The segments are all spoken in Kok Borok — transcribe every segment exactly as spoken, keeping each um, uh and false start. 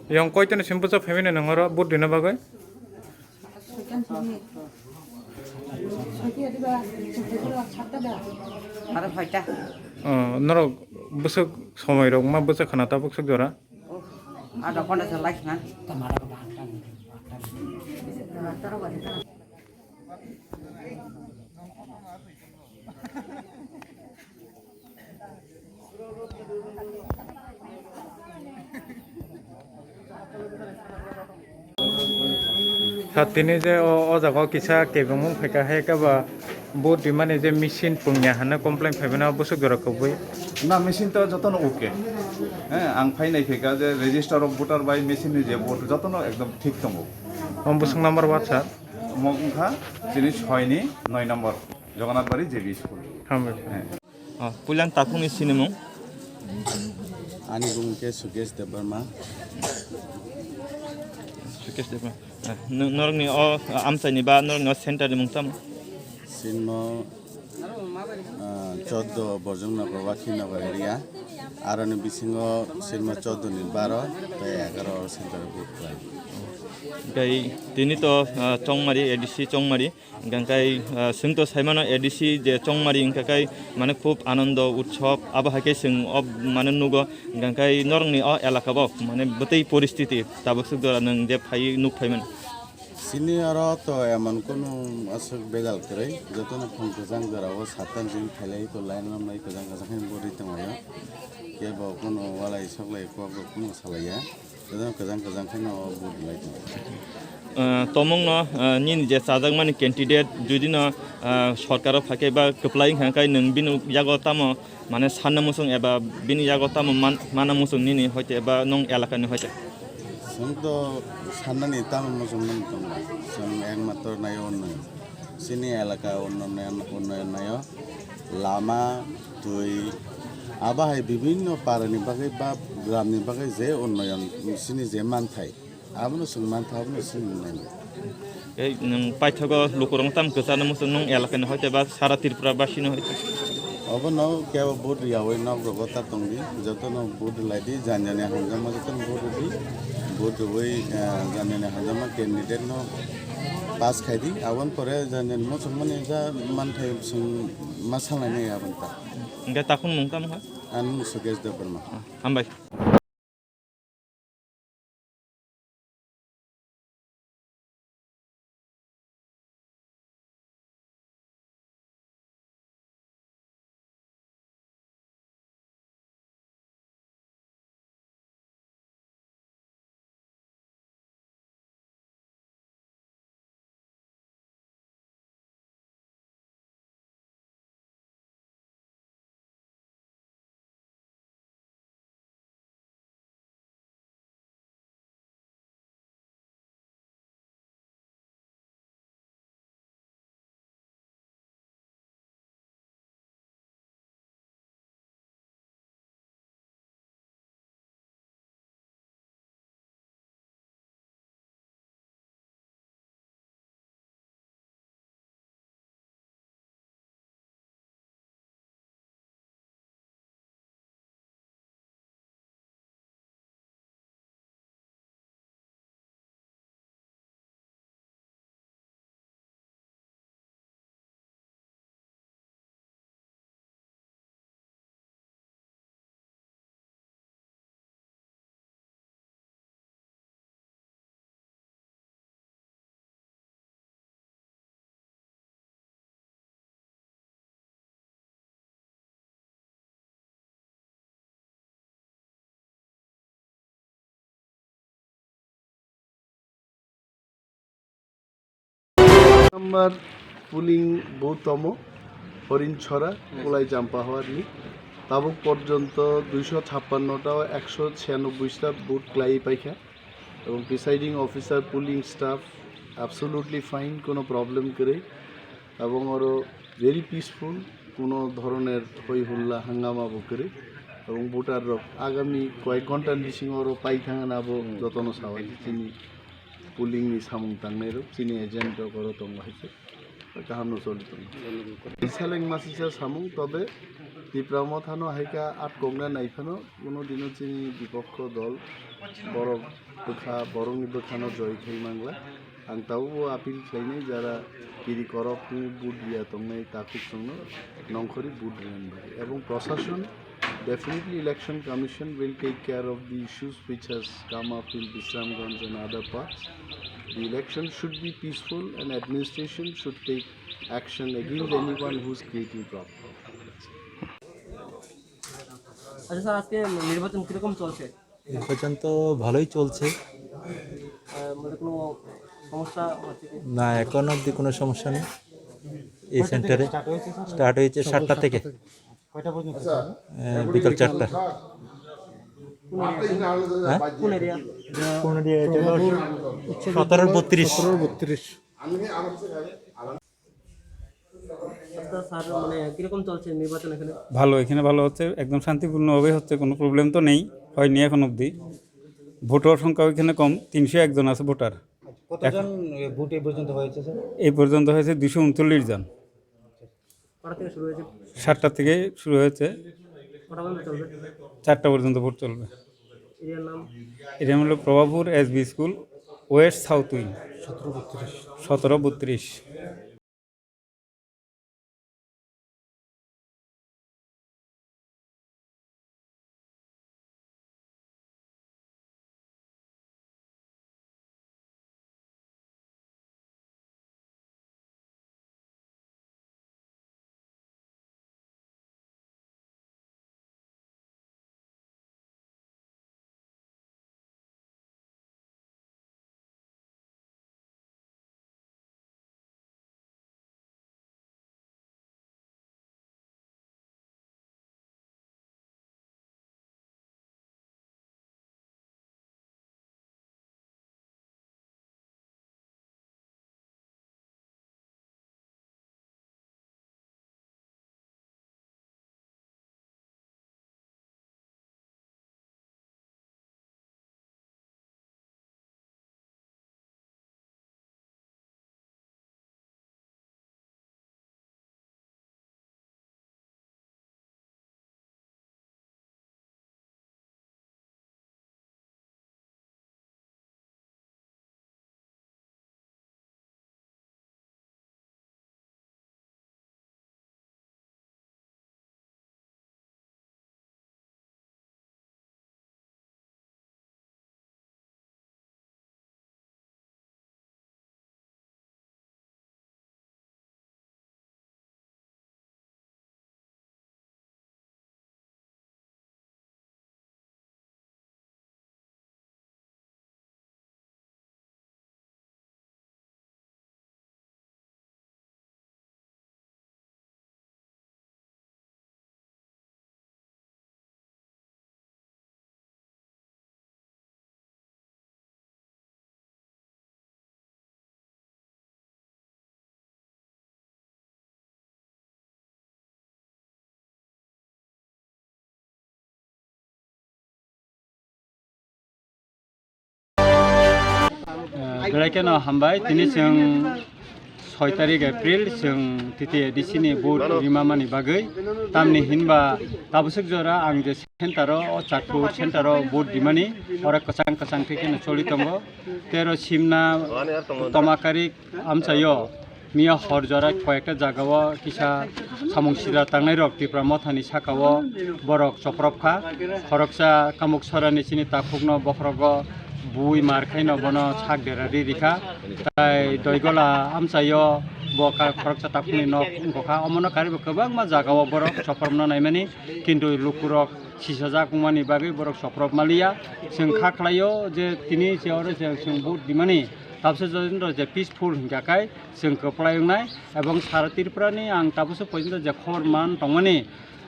Yang koitani sim bwsa phaimani nangaro vote dina bagwi? Ada soita. Oh, norok bwswk somoi rok ma bwswk khana tabuk swk jora? Oh, ada konda sa lais na. Sir, tini je o, o jaga o kisa kebengmung phaikha, hai khe ba vote rimani je machine pungya hwnwi complain phaimano bwswk jora kubui? Na, machine to jotono okay. Eh, ang phai nai phaikha je register of voter bai machine ni je vote jotono ekdom thik tongo. Omo bwswk number what, sir? Omo wngkha chini soi ni noi number, Jagannath Bari J B school. Hambai. Eh. Oh, puilang takhukni sinimung? Ani bumung khe Sukesh Debbarma. Sukesh Debbarma. Eh, no-, norokni o, ah, amchaini ba norokni o center ni mung tamo? Sinmo, ah, choddo Borjongnagar, Wakhinagar area. Aroni bisingo sinmo choddo ni baro tei egaroh center booth khlai. Tei tini to, ah, Chongmari, A D C Chongmari. Hingkha khe, ah, chwng to saimano A D C je Chongmari hingkha khe mane khub anando utsob, abo hai khe chwng o mane nugo. Hingkha khe norokni o elaka bo mane bwtwi poristiti tabuk swk jora nwng je phai nuk phaimani? Chini oro to emon kunu aswk bejal kwrwi, jotono phung kwchang jora o satan jin phailai to line romlai kwchang kwchang khe bwrwi tonglaio. Kebo kunu walai soklai kok rok kunu salaiya. Kwchang kwchang kwchang khe no vote lai tongo. Ah, tomongno, ah, nini je chajakmani candidate judino, ah, sorkaro phaikhe ba kwplai wngkha khe nwng bini yago tamo mane sanna muchung eba bini yago tamo man-, manna muchung nini hoite eba nwng elakani hoite? Chwng to sannani tamo muchung nang tongo. Chwng ekmatro naio unnoyon. Chini elaka unnoyon, unnoyon naio. Lama, twi, abo hai bibinno parani bagwi ba gramni bagwi je unnoyon, chini je manthai, abono chwng mantha, abono chwng nai. Tei nwng paithago lukurokno tamo kwcharno muchung nwng elakani hoite ba sara Tripura basino hoite? Obono kebo vote riyawi nok rogo ta tongdi, jotono vote laidi, jani jani hamjakma jotono vote ridi, vote riwi, eh, jani jani hamjakma candidate no pass khaidi, aboni pore jani jani muchungmani ja manthai chwng ma salnai nai aboni ta. Hingkhe takhuk nwng tamo kha? Ang Sukesh Debbarma. Ah, hambai. Number polling booth tomo, Horinchhora, Kulai Champahor ni. Tabuk porjonto duisho chappanno ta o ekso chiyanobboi ta vote khlai paikha. Ebong presiding officer, polling staff absolutely fine, kono problem kwrwi. Ebong oro very peaceful, kono dhoroner hoi hulla hangama bo kwrwi. Ebong voter rok agami koyek ghonta ni bisingo oro pai thangna abo jotono sawi chini polling ni samung tangnai rok, chini agent rok oro tongo hai se. Kaham no choli tongo. Seleng masisa samung, tobe Tipra Motha no hai kha atkokna nai phano, kuno dino chini bipokho dol borok bwkha, borokni bwkhano joy khai mangla. Ang tabukbo appeal khlainai, jara kiri korok tini vote riya tongnai takhuk chwngno nongkhorwi vote rinani bagwi. Ebong proshason, definitely election commission will take care of the issues which has come up in Bisramganj and other parts. The election should be peaceful and administration should take action against anyone who's creating problem. আচ্ছা স্যার, আজকে নির্বাচন কিরকম চলছে? নির্বাচন তো ভালোই চলছে। আহ, মানে কোনো সমস্যা হচ্ছে কি? না, এখন অবধি কোনো সমস্যা নেই। এই সেন্টারে স্টার্ট হয়েছে সাতটা থেকে। কয়টা পর্যন্ত? আহ, বিকাল চারটা। কোন এরিয়া? হ্যাঁ? কোন এরিয়া? কোন এরিয়া? এটা হলো সতেরো বত্রিশ। সতেরো বত্রিশ। আচ্ছা স্যার, মানে কিরকম চলছে নির্বাচন এখানে? ভালো, এখানে ভালো হচ্ছে, একদম শান্তিপূর্ণভাবে হচ্ছে, কোনো প্রবলেম তো নেই, হয়নি এখন অবধি। ভোটার সংখ্যা ওইখানে কম, তিনশো এক জন আছে ভোটার। কতজন, এ, ভোট এই পর্যন্ত হয়েছে স্যার? এই পর্যন্ত হয়েছে দুশো উনচল্লিশ জন। কটা থেকে শুরু হয়েছে? সাতটা থেকে শুরু হয়েছে। কটা পর্যন্ত চলবে? চারটা পর্যন্ত ভোট চলবে। এরিয়ার নাম? এরিয়া হলো প্রভাপুর SB school, West south wing. সতেরো বত্রিশ। সতেরো বত্রিশ। Belai kheno hambai, tini chwng soi tarik April, chwng T T A D C ni vote rima mani bagwi. Tamni hinba tabusuk jora ang je center o, o Chakpur center o vote rimani, oro kwchang kwchang khe kheno choli tongo. Tero simna Tomakarik amchaio. Miya hor jora koyekta jagao kisa samung sida tangnai rok Tipra Mothani sakao borok choprop kha. Khoroksa Kamuk Sorani chini takhukno bokhorogo bui mar khaino bono sak dera ri rikha. Tai Doigola amchaio bo ka-, khoroksa takhukni nok wngkha. Omono karibo kwbangma jagao borok chopropno naimani, kintu lukurok sisajak wngmani bagwi borok choprop maliya. Chwng kha khlaio je tini se oro je chwng vote rimani. Tabuksa joto je peaceful hinkha khai chwng kwplai wngnai, ebong sara Tripura ni ang tabuksa porjonto je khobor man tongmani,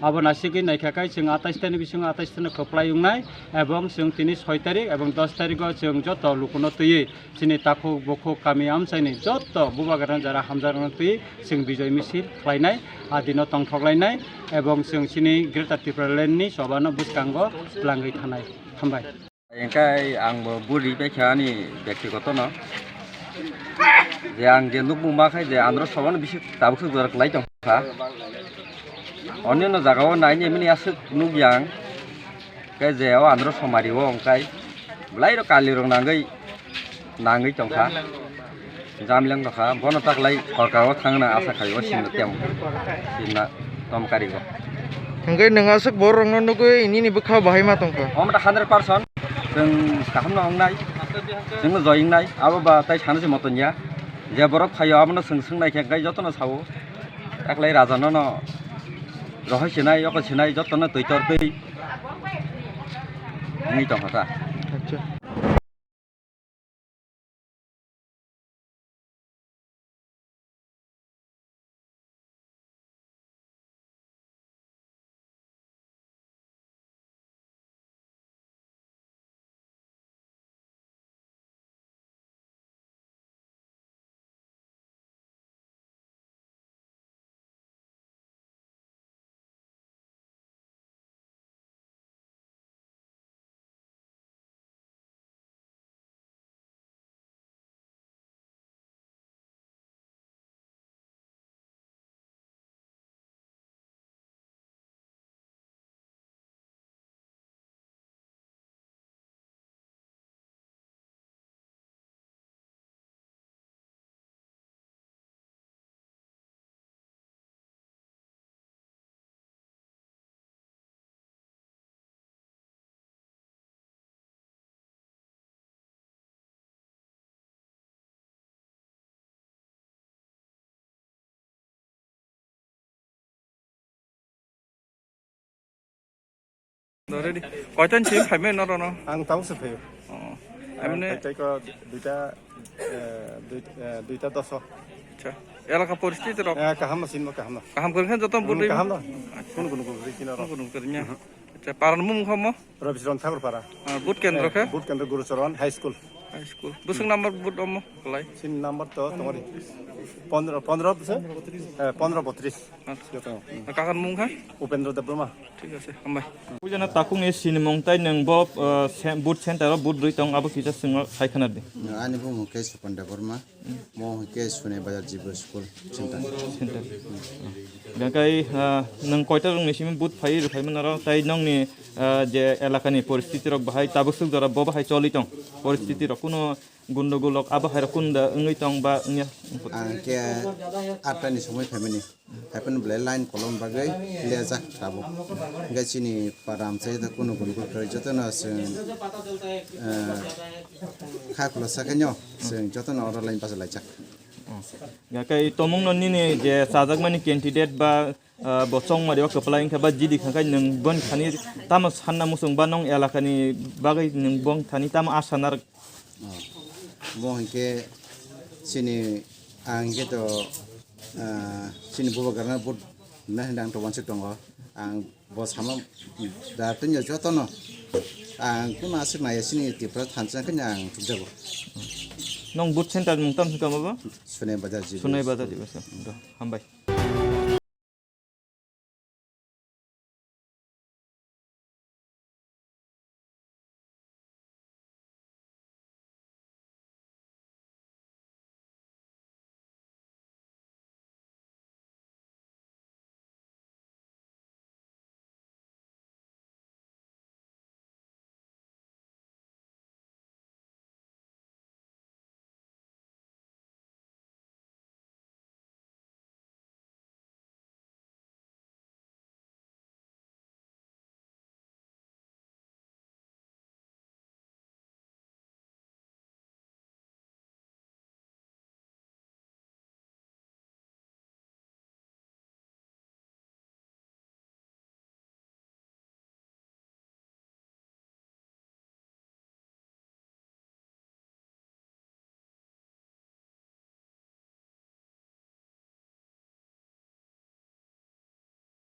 abo naisingwi naikha khai chwng atais ta ni bisingo atais ta no kwplai wngnai, ebong chwng tini soi tarik ebong dos tarik o chwng joto lukuno twiwi chini takhuk bukhuk kami amchaini joto bubagrano jara hamjakno twiwi chwng bijoi misil khlainai, a dino tongthok lainai, ebong chwng chini Greater Tripura Land ni choba no bwskango twlangwi thanai. Hambai. Engkai ang bo buri bai kha ani byaktigoto no. Je ang je nukmung ma khai je andro sobo no bisi tabuk se jora kwlai tong kha. Onyono jagao naini mini aswk nukya ang, khe je o andro somari o wngkai, belai rok kali rok nangwi, nangwi tongkha, jamileng tongkha, bono taklai sorkar o thangna asa khai o sinno tem, sinna tom kari o. Hwnkhe nwng aswk borok rokno nugwi nini bwkha bahai ma tongkha? Omo ta hundred percent chwng kaham no wngnai, chwng no joi wngnai, abo ba tai sana se moton ya, je borok phaio abono chwng swngnai khe, hwnkhe jotono sao. Taklai raja no no rohoi sinai, yoko sinai, joto no twi tor twi wngwi tongkha ta. Acha. Ready. Koitan si phaimai noro no? Ang tau se phaio. Oh. Ang Amne phai tei ko duita, eh, dui-, eh, duita doso. Acha. Elaka poristiti rok. Eh, kaham no sinmo kaham no. Kaham kori khan joto Hmm, budi. Kaham no. Acha. Kunu kunu kunu kini ro. Kunu kunu kini ya. Mhm. Acha, paran mung khomo? Robisron Thakur para. Ah, boot kendro Eh, khe? Boot kendro Gurucharan High School. High school. Busuk number boot omo, kalai. Sin number to tongori. Pondro, pondro bwse? Eh, pondro botris. Acha. Joto. Kakan mung kha? Upendra Debbarma. Thik ase, hambai. Pujana takung e sinimung tai nwng bo, uh, se-, boot center o boot rwi tong abo kisa swngo sai khana di. Ani bumung khe Supan Debbarma. Mo hwnkhe Sunai Bazar Jibo School Center. Center. Hwnkhe, ah, nwng koita rokni simi boot phai rwphai mano ro, tai nokni, ah, je elakani poristiti rok bahai tabuk swk jora bo bahai choli tong. Poristiti rok kuno gundogul rok abo hai rok kunda wngwi tong ba wngya? Ang khe atta ni somoi phaimani. Haikhe belai line kolom bagwi lejak tabuk. Hwnkhe chini para amchai da kunu kunu kwrwi jotono chwng, eh, kha khulasa khe no chwng jotono oro line bachalaijak. Hwnkhe tongmungno nini je chajakmani candidate ba, eh, bo chongmari o kwplai wngkha ba jidi kha khe nwng boni thani tamo sanna muchung ba nwng elakani bagwi nwng boni thani tamo asa narwk? Oh. Bo hinkhe chini, ang hinkhe to, ah, chini bubagrano vote rwna hinwi ang to wansuk tongo. Ang bo sama da tini jotono ang kuno aswk naiya chini Tripura thansa khe ang thukjago. Nwng vote center mung tamo se tamo bo? Sunai Bazar Jibo. Sunai Bazar Jibo se. Do, hambai.